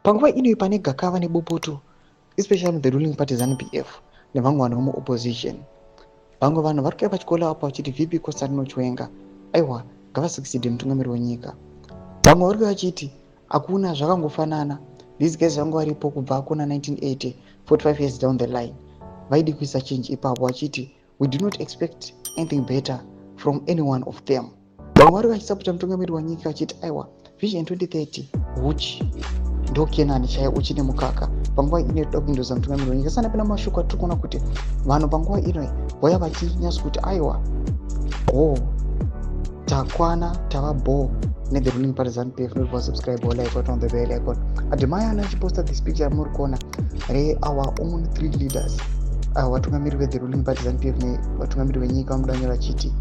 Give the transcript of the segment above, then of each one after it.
Panguva ino pane gakava nebopoto, especially the ruling party ZANU PF nevamwe vanhu vemuopposition. Vamwe vanhu vari kuuya vachikola apo vachiti VP Constantino Chiwenga, aiwa, ngavasucceede mutungamiri wenyika. Vamwe vari kuuya vachiti hakuna, zvakangofanana, these guys vanga varipo kubva kuna 1980, 45 years down the line, vaidi kuisa change ipapo, vachiti we do not expect anything better from any one of them. Vamwe vari vachisapota mutungamiri wenyika vachiti aiwa, Vision 2030 huchi ndokenani chaiyo, uchi nemukaka. Panguva ino toda kuindoza mutungamiri wenyika sana. Pena mashoko atiri kuona kuti vanhu panguva ino vauya vachinyatso kuti aiwa, ho, takwana, tava bo nethe ruling party ZANU PF. Not subscribe or like on the bell icon. Admire ana achiposta this picture muri kuona reour own three leaders, vatungamiri vethe ruling party ZANU PF nevatungamiri venyika vamudanyora, vachiti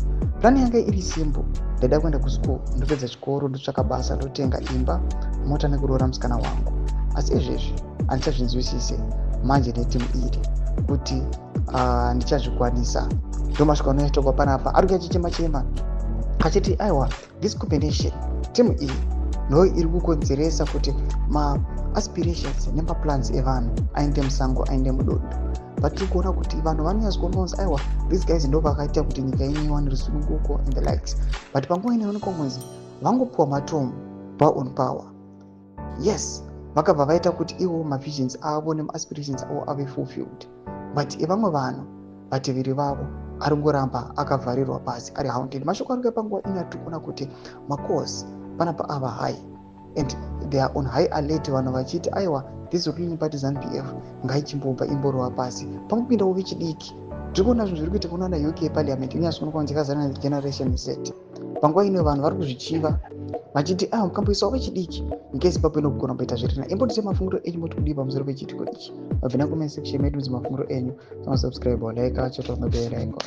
plan yanga iri simple: ndaida kuenda kuschool, ndopedza chikoro, ndotsvaka basa, ndotenga imba, mota nekuroora musikana wangu. Asi izvezvi handichazvinzwisise manje netimu iri kuti ndichazvikwanisa. Ndo masvika anoitogwa panapa, ari kuya chichema chema achiti aiwa, this combination, timu iyi ndo iri kukonzeresa kuti maaspirations nemaplans evanhu aende musango, aende mudondo. But tiri kuona kuti vanhu vanonyatso kuona kunzi aiwa, these guys ndo vakaita kuti nyika ino iwane rusununguko and the likes. But panguva ino ionekwa kunzi vangopiwa matomu on power, yes, vakabva vaita kuti ivo mavisions avo nemaaspirations avo ave fulfilled, but evamwe vanhu, vateveri vavo, ari ngoramba akavharirwa pasi, ari haunted. Mashoko ari kuya panguva ino atiri kuona kuti macalls panapa ava high and they are on high alert, vanhu vachiti aiwa, this ruling party ZANU PF ngaichimbobva imborova pasi, pangopindawo vechidiki. Tiri kuona zvinhu zviri kuitika kunana UK Parliament, inyatsoonekwa kunzi yakazara neGeneration Z. Panguva ino vanhu vari kuzvichiva vachiti a mukamboisawo vechidiki, nyika yeZimbabwe inogona kumboita zvirina. Imbotise mafungiro enyu, moti kudii pamusoro pechiitiko ichi? Mabvina comment section medu, mafungiro enyu. Subscribe, like, turn on the bell icon.